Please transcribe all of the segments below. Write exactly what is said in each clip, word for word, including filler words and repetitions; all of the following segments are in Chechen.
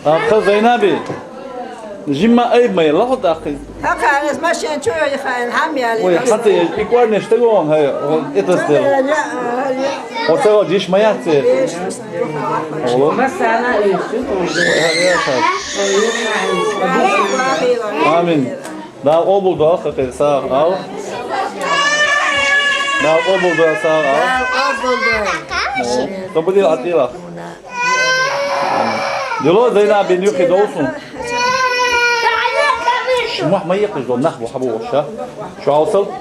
Акъ, Зайнаби. Жимма айб ма яла хӀу тӀаккха. ХӀакъ, гьанас машен чу йойхаен, гьам яли. Ой, хӀанз и кӀварнеш тагон, гьай, о, это сделал. О, цава жиш ма яц. Оло. Масана иши. Амин. Дала къабулдойла, хъа-, хъа-, сагъ ав. Дала къабулдойла, сагъ ав. Дала къабулдойла. О, то буде атила. Дила Зайнабин юххе довсун. Шумахь ма йикъиш до, нах бу хьабу воша. Шу алсал.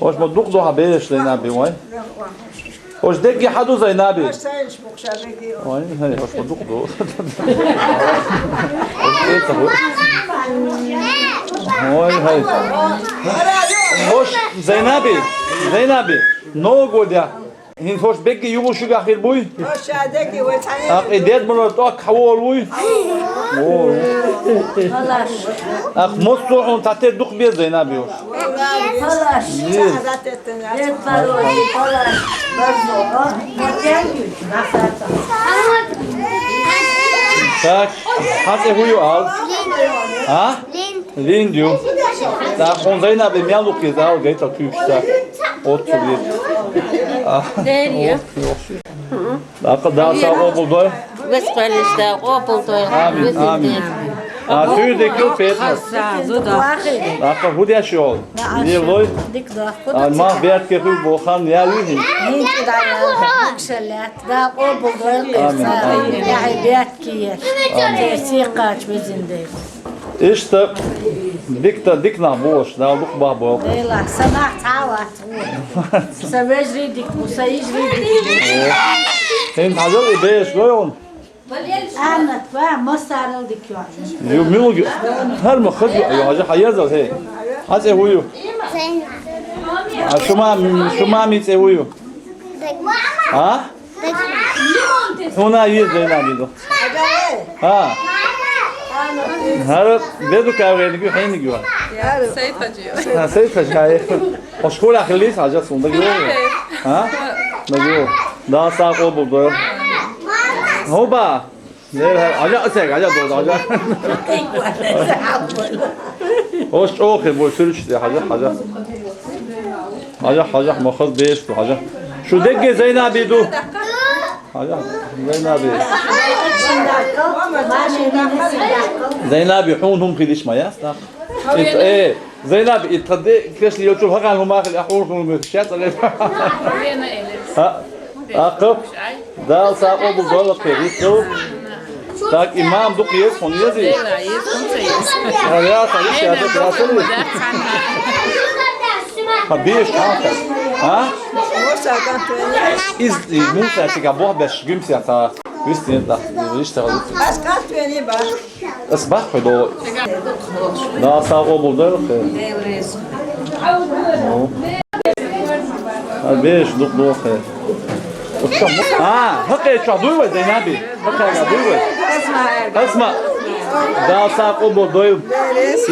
Ош ма дукъ до хьабеш Зайнаби вай. Ош дегги хьаду Зайнаби. Ой, гьай, ош ма дукъ до. Ой, гьай. Ош Зайнаби, Зайнаби. Ногодя. Гьин хош бегги югъу шуга хир буй? Хош адеги вецани. Акъ, и дед муна тӀак хавол вуй? О. Палаш. Акъ, моццо хӀун тате дукъ бе Зайнаби ош? Палаш. Дед палаш, палаш. Барзо, а? Так, хьацӀе хӀую ал? А? Линдю. ТӀаккха хӀун Зайнаби мел лукъ еза ал гайтал куьйкуьшта. Оццул еза. А, Дерия. Оццул. ТӀаккха Дала сагъ къабулдой. Вес къвалишда къабулдой. Амин, амин. А, туьр декил петнас. ТӀаккха хӀу деш йол? Лелой. А, ма бертке хуй бохан я вихи. Дала къабулдой. Амин, амин. Амин. Сикъач везинде. Иштта дикта дикнах бош, Дала дукъ бахбо. Эла, санах цават. Са вежри дик, са ижри дик. Хин хьажал и беш гойон. Анат ва масарал дик ю. Ю милуг, гьар ма хад ю, ю хьажа хьаязал хе. ХьацӀе хӀую? А шума, шума мицӀе хӀую? А? Уна ир Зайнаби ду. Гьа. Гьар беду кавгъени гу хӀени гу. Саид Хажи. Гьа, Саид Хажи, гьа. Ош хула хилис хӀажа сунда гу. Гьа? Нагу. Дала сагъ къабулдой. Гьуба. Нер гьа, хӀажа асег, хӀажа дод, хӀажа. Ош чӀохи бу сюрчти, хӀажа, хӀажа. ХӀажа, хӀажа, махаз беш ду, хӀажа. Шу дегге Зайнаби ду. ХӀажа, Зайнаби. Зайнаби, хӀун хӀун хилиш ма яс, да? Ит, э, Зайнаби, ит хадде, кешли йочул хаган хӀума хили, ахур хӀун хили, шац алей. Ха? Акъ. Дала сагъ къабулдойла хъе, вист. Так, имам дукъ ез, хун ези? Ела, ез, хун ца ез. Ара, я, са, иш, я, са, я, са. Ха, биш, ха, ха. А? Муса, кантуэни. Из, и, Муса, тига бох беш, гюмсия, та. Вист, нет, да. Иш, та. Ас кантуэни ба. Ас бах худо. Дала сагъ къабулдойла хъе. О. А, беш, дукъ дохъе. А, хӀакъе чу дуй вай, Зайнаби? ХӀакъе дуй вай? Асма. Дала сагӀа къоабалдойла.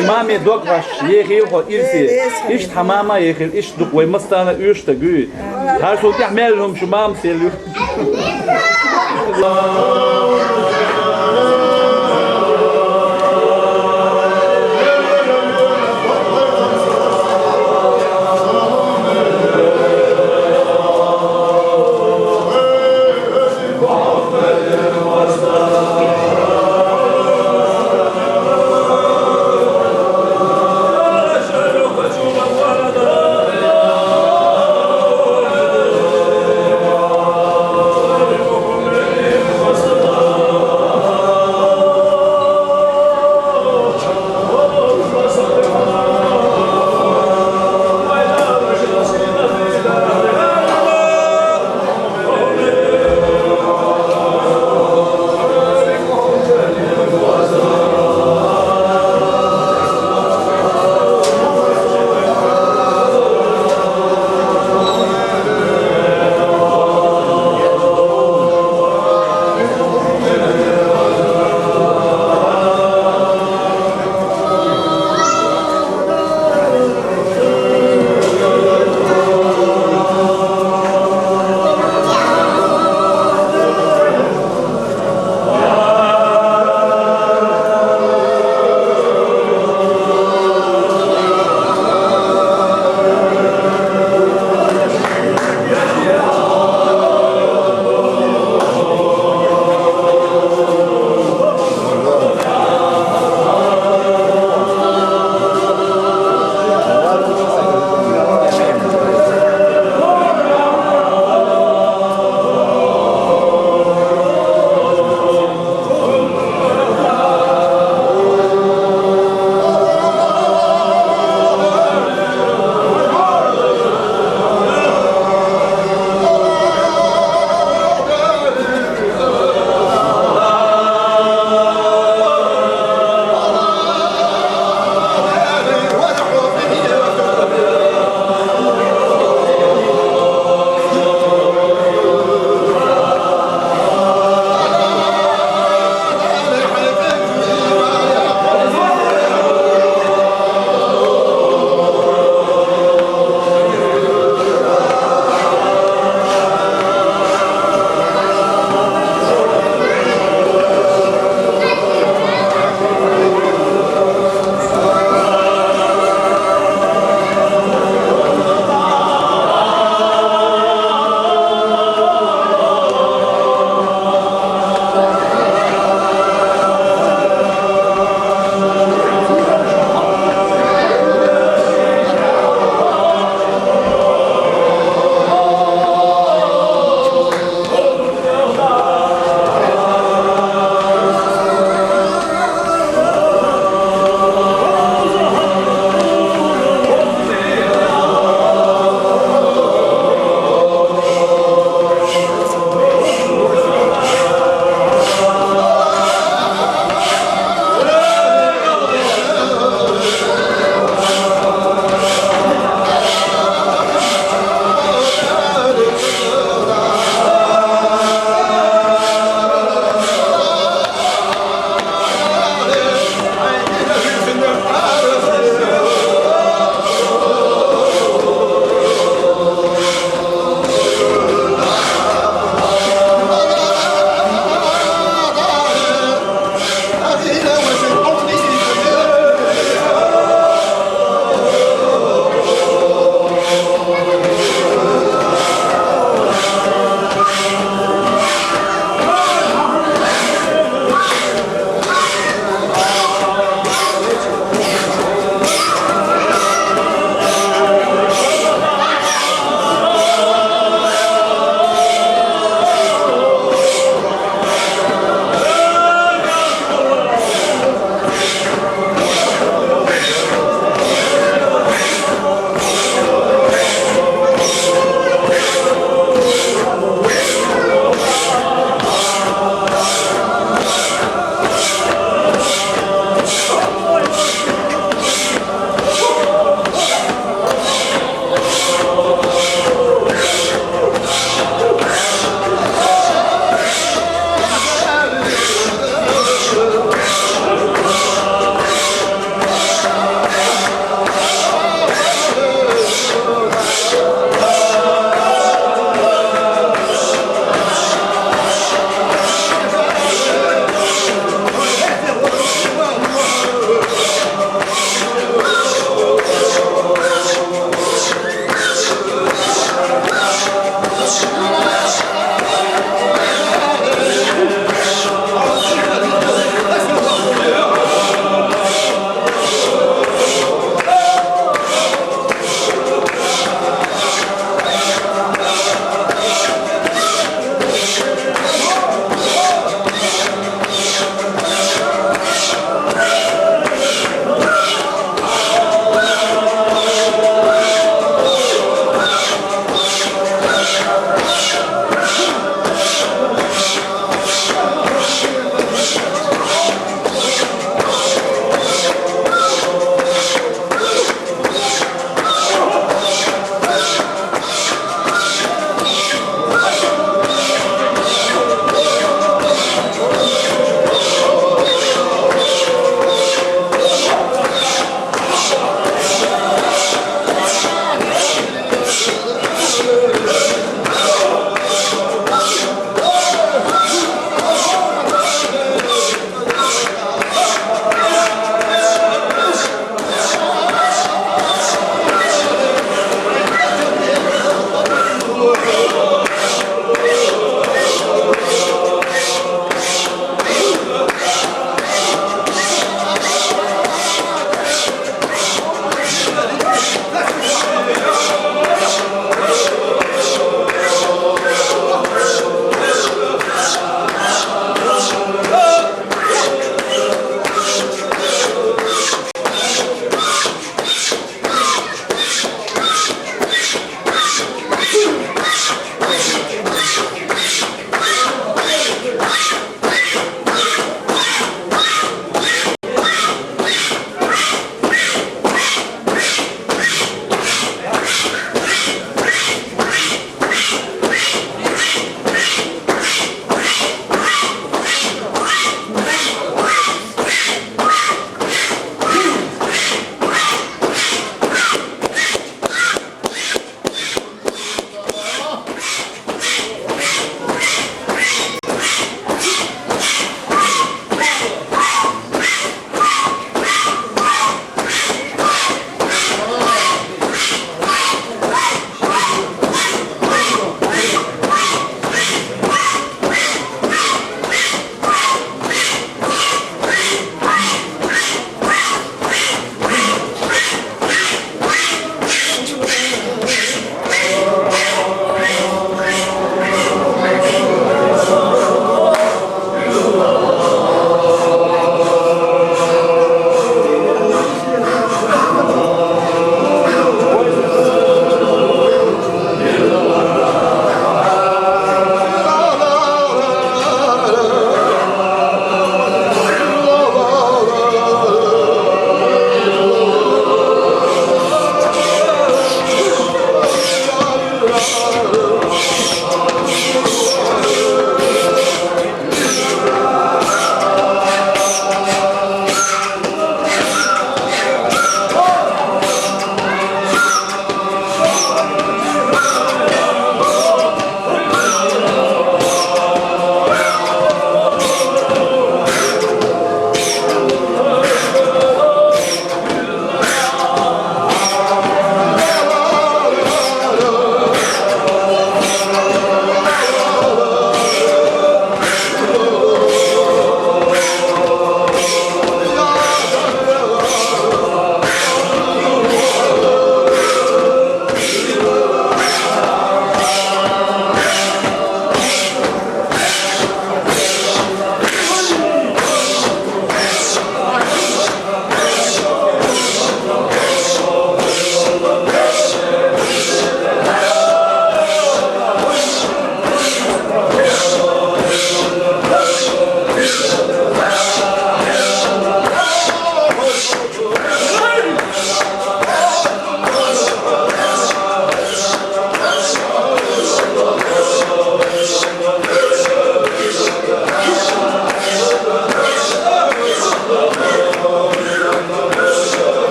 Имаме дог ваш, ехийла хьо ирсе. Иштта хьа мама ехийла, иштта дукха вай массарна оьшуш даг ю. ХӀара цул тӀехьа мел хӀума шу мама сел ю.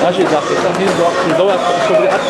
Acho que já fez a risada, então é sobre a.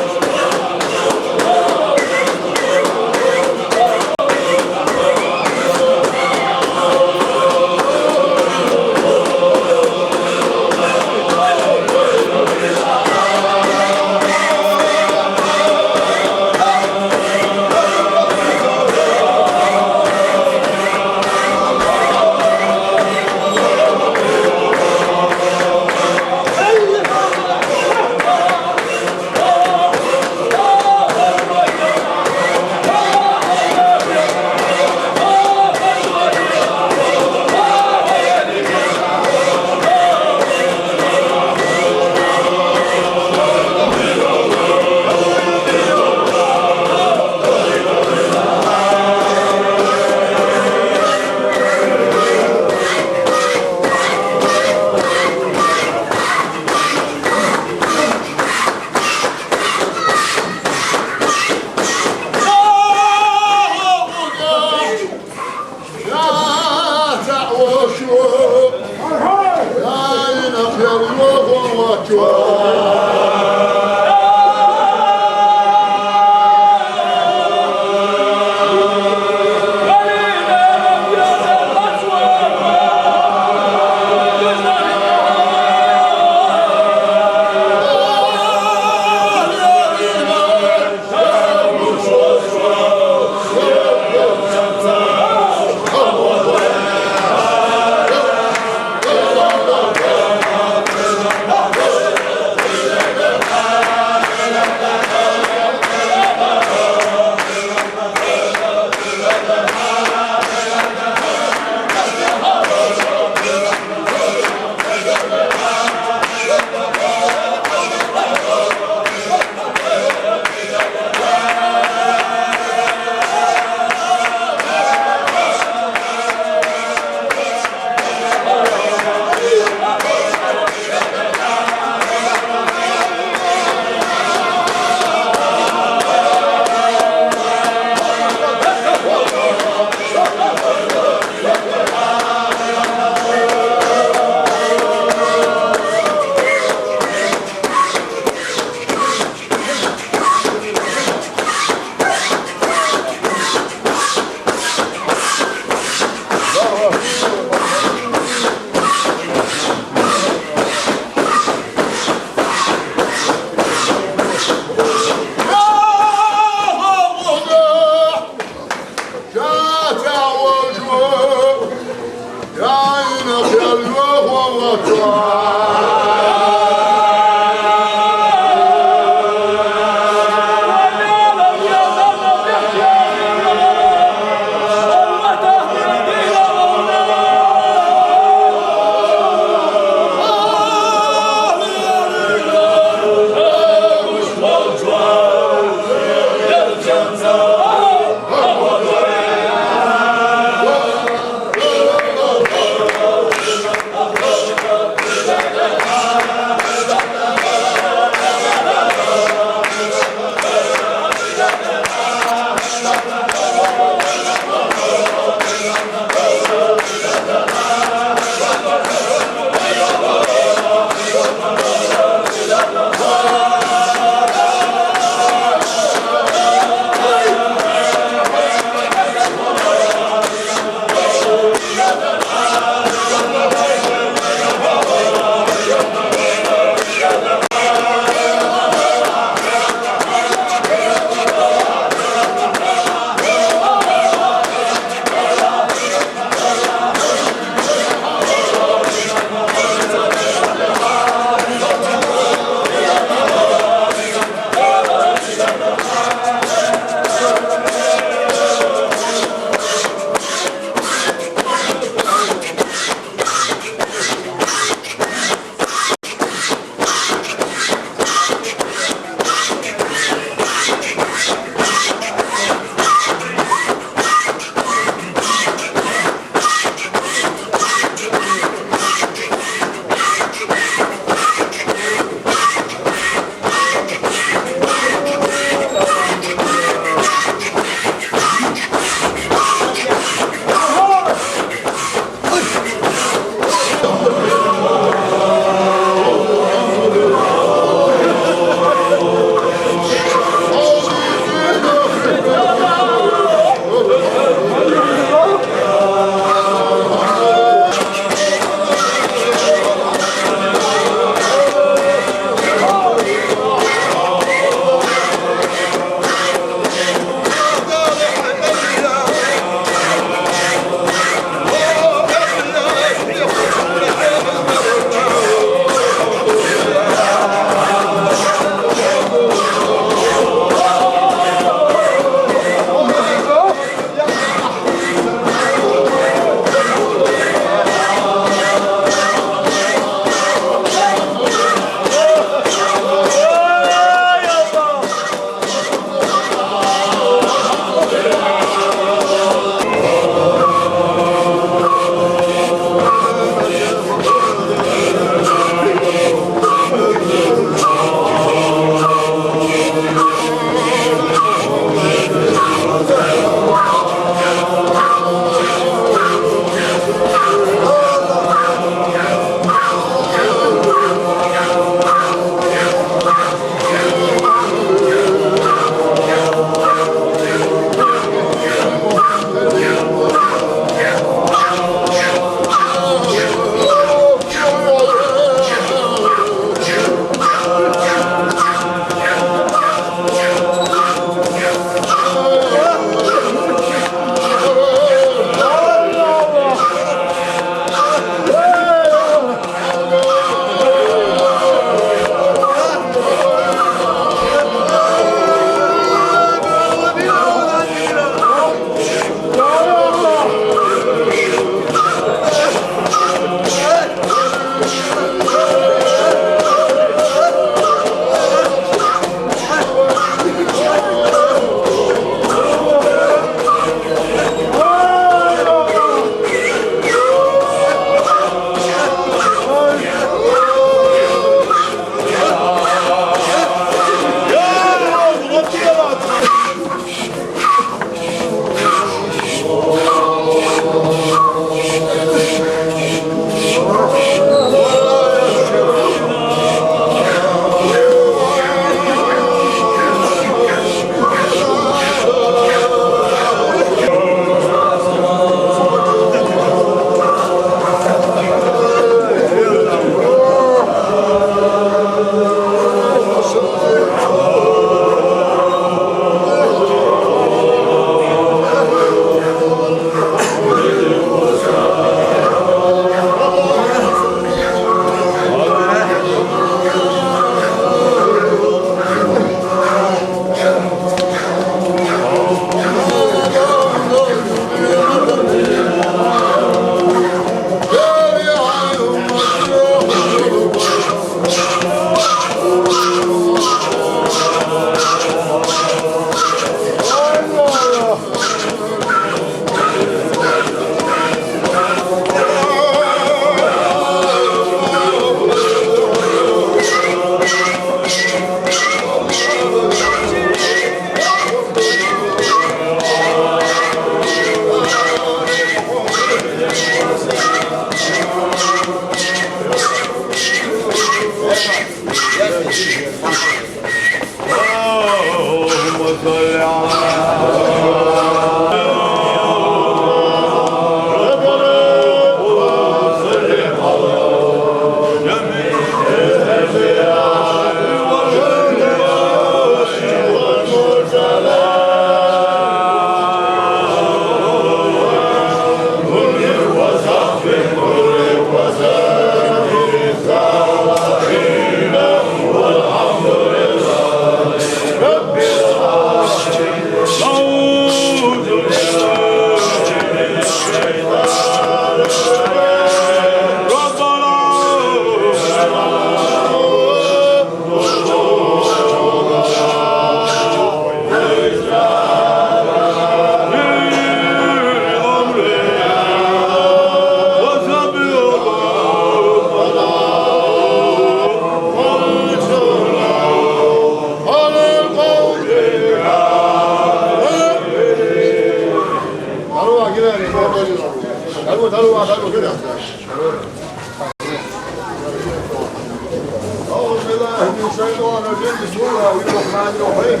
أعوذ بالله من الشيطان الرجيم. بسم الله الرحمن الرحيم.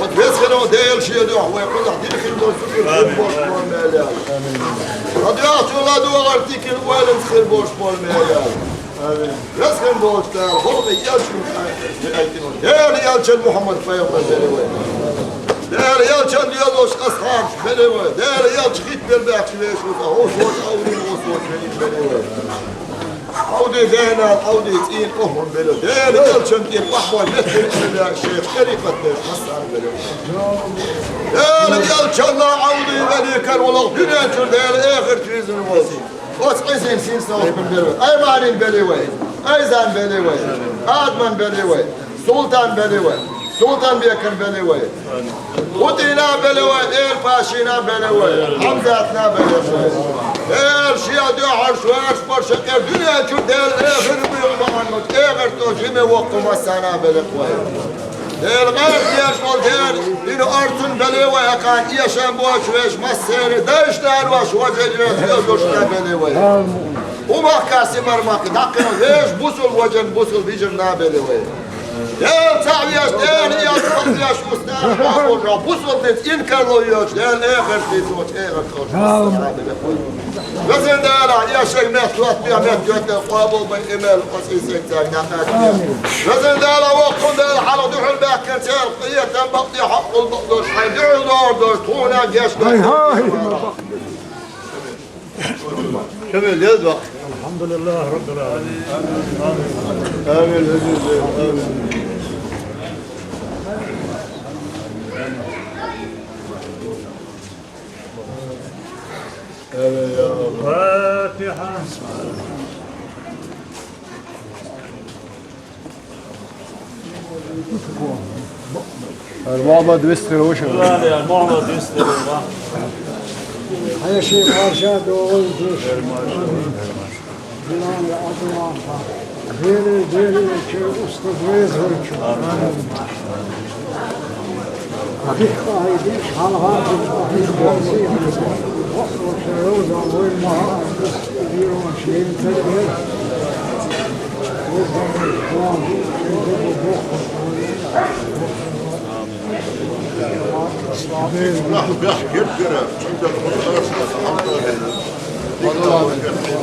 От везхинарг Дела шен дуьхьа вай кхузахь дина хилла долу зударий хир болуш болу мел яьлла. Ткъа дуьхьа цунна ладогӀарх дика хилла ойла хир болуш болу мел яьлла. Везхина волчу Дала гӀуллакхе элчанна айина. Дела элчанна Мухьаммад пайхамар белли вай. Дела элчанна доьзалш асхьабаш белли вай. Дела элча хӀитта белла баьхча вешан ву сан хӀусочу Ӏовдин, хӀусочу вешан белли вай. Ӏовди дена, Ӏовди цӀийна къохӀун белла. Дела элчанна тӀе бахьбой меттиг белла шайх тӀарикъат деш массарна белла. Дела элчанна Ӏовди великан валах дуьнен чуьра Дела эхарт визна волу. Оцу Ӏизин синсалгӀатан белли вай. Айманин белли вай. Айзан белли вай. Адаман белли вай. Султан белли вай. Султанбекан белли вай. ГӀутӀина белли вай. Элпашина белли вай. Хьамзатна белли вай. Дела шен дуьхьал шоьш барша кхер дуьнен чу Дела эхар буьйгӀу бахьанна тӀегӀар тӀо жиме воккху массана белли вай. Дела гӀайгӀа деш волу Дела, дина орцун белли вай, хӀокхарна эшам боцуш веш массеран дайшна аьлла ваша вожа йоьцу йозушна белли вай. Умахка сибар махка даккхина веш бусул вожан бусул вижарна белли вай. Дела цхьаъ веш, Дела эшам веш устагӀа бохуржа бусул дицӀа инкарло йоцуш, Дела эхарт дицо тӀегӀар тӀо жиме массана белли вай. Везан Дела, я шайх меттиг, я меттиг, я къобал бай, имел, къоций сенцаг, накъат. Везан Дела, воккхун Дела, хьалха дуьхьал баьхкинчеран къинхетам бакъ де, хьакъ бакъ долуш, хьайн дуьхьал догӀур долуш, тхуна гечдо. Ай, ай, ма бакъ. Кемел деза бакъ. Алхьамдулиллахи Раббил Ӏаламин. Амин, амин, амин. Амин, я Аллах. Фатиха. Мухьаммад вистхир ву шуна. Мухьаммад вистхир ву. Хьеший марша догӀу душ. Билан я Абдуллаха. Дели, дели, чу устаз везгар чу. Ахих къайдеш, хьалха ахих бохси. Вахлуша роза вай ма дирон шин тагер.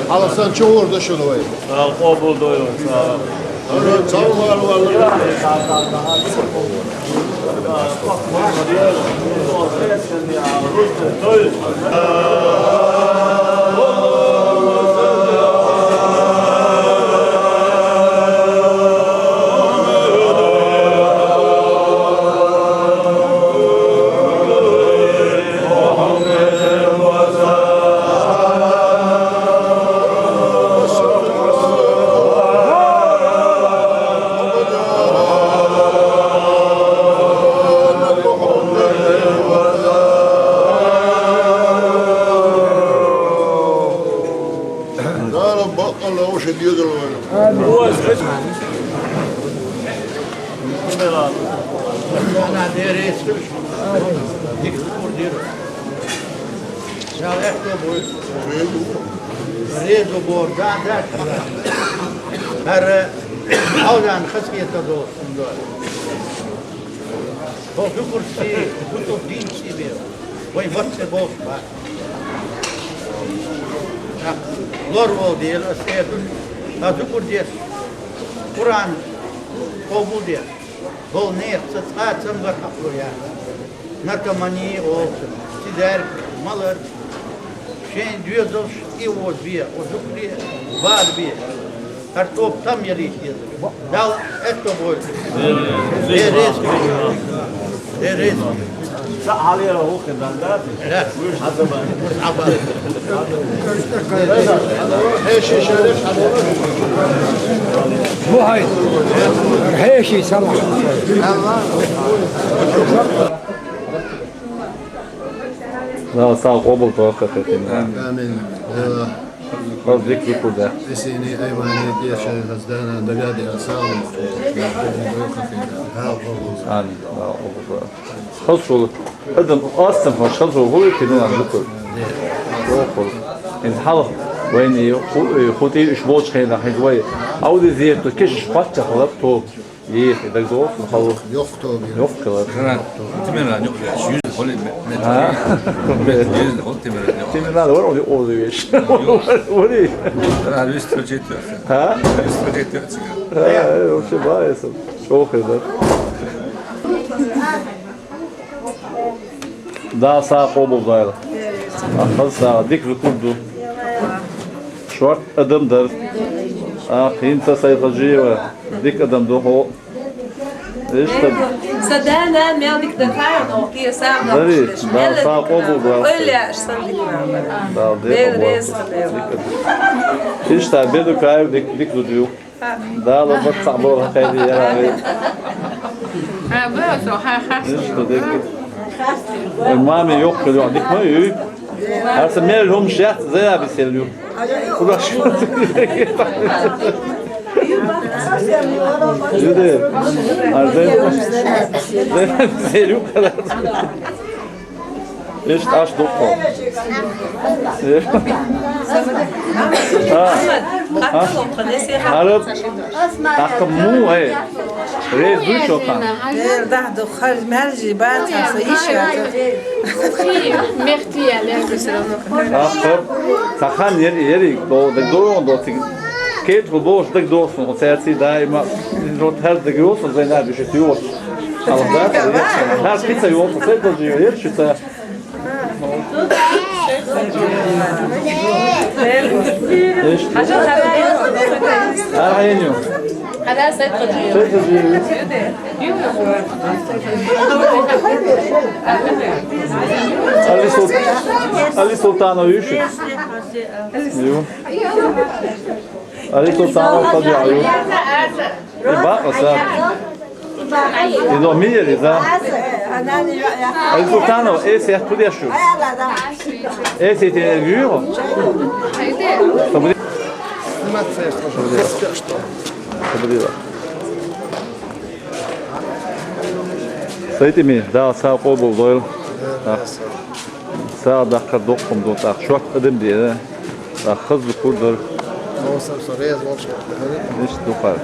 Хьаласан чугӀур ду шуна вай. Дала къобал дойла, сагӀа. Дала бакъалла вуша дезал вайна. Резо бор, да, да. ХӀара Ӏовдан хазахета долу. Хьо хӀуьгурчий, хӀу тӀу дийций бе, вай вацце болх бац. Лор волу Дела ас эр ду, ас хӀугур деш, Къуръан къобал деш, болу нехан цкъа а цамгар хьакъ ло яц. Наркомани олу, сигарет, малар, шайн доьзалш тӀе а возабе, оцу зударий бала бе. ХӀара тоба там ялийта деза. Далла аьтто бойла. Дерриг. Дерриг. Са хьалера хӀу хи дан дац? Да. Хьаза бан. Хьаза бан. Хьеший шереш хьаза. Бу хьай. Хьеший салахь. Дала сагӀа къобал дойла хӀокхуьнан. Амин. Дала дика зударий. Эсини, аймани, тешай, хаза дана, дагадеа, сагӀа. Амин. Дала къобал дойла. Хаза шула. Адам астам хаш хазо гули кидун ан дукур. Охур. Ин хал вайни ху-, хути иш боч хена хиз вай. Ауди зияту киш хатта халап то. Ие, даг зо хал. Йох то. Йох кала. Тимира йох я. Юз холи ме. Ха? Юз хол тимира йох. Тимира вар оли оли веш. Оли. Ара вис трочет. Ха? Вис трочет. Ха, вообще баеса. Чохе да. Да, са къобулдайла. Ахаз са дик зукурду. Шорт адам дар. А, Хинта Сайхажиева. Дик адам ду хо. Ишта. Садана мел дик да кайр, но ки са. Дари, да, са къобулдайла. Ойле, сан дик на. Да, де. Бел рез. Ишта беду кайр дик, дик зуду. Дала бат сабо хайди яра. Ишта дек. Мами йох кылю дик ма ю. Аса мел хум шат зая бисел ю. Кураш. Юде. Арзен. Зелю калат. Ишт аш духо. Ара акму э. Рез дуй шохан. Дер да духар мержи бата са иша. Мехтия лер. Ахтар сахан ер ери до дог до до тиг. Кет го бош дог до сон церци даима. Рот хер дог йос зайна бишет йос. Алда. Хар пица йос се до ер шита. Ишт. Архайню. Али Султ-, Али Султанов иши. Ю. Али Султанов таджа ю. Иба оса. Идо миер иза. Али Султанов, эс я кудешу. Эс я те вюро. Сниматься я тоже. Сабрила. Сайтими, да, са къобулдойл. Са дахъар дохум дон тах шот адам диена. Ахаз курдар. Осам сорез волш. Иш духар.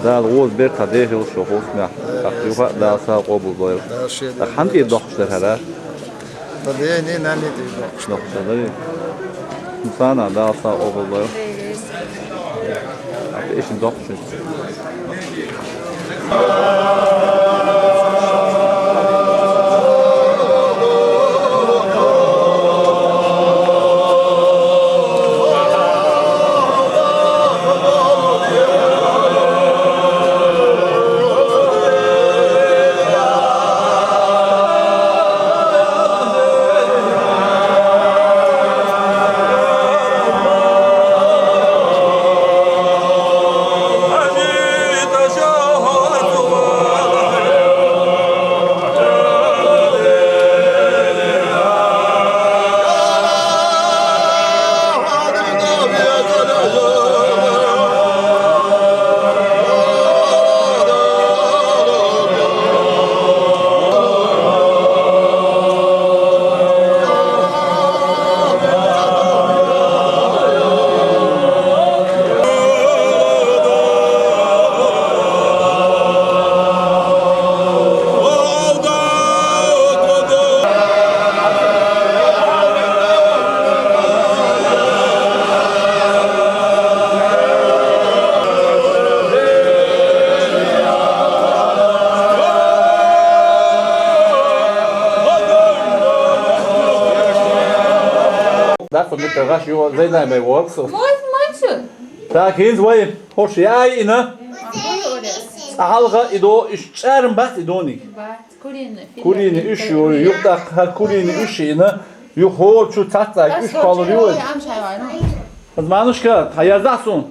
Дал оз бер та дехил шо хосна. Ах юха да са къобулдойл. Хан ти дохш дер хара. Та де не нани ти дохш. Дохш дер. Мусана да са къобулдойл. Ах иш дохш. Дахъал дика гъаш югъа зайнай май варсу. Мой, мой су. Так, хинз вай, хош яй ина. Ахалга идо иш чарм бат идоник. Курини, курини иш ю, юхта хар курини иш ина. Ю хор чу цаца иш палу ю. Аз манушка, та яза сун.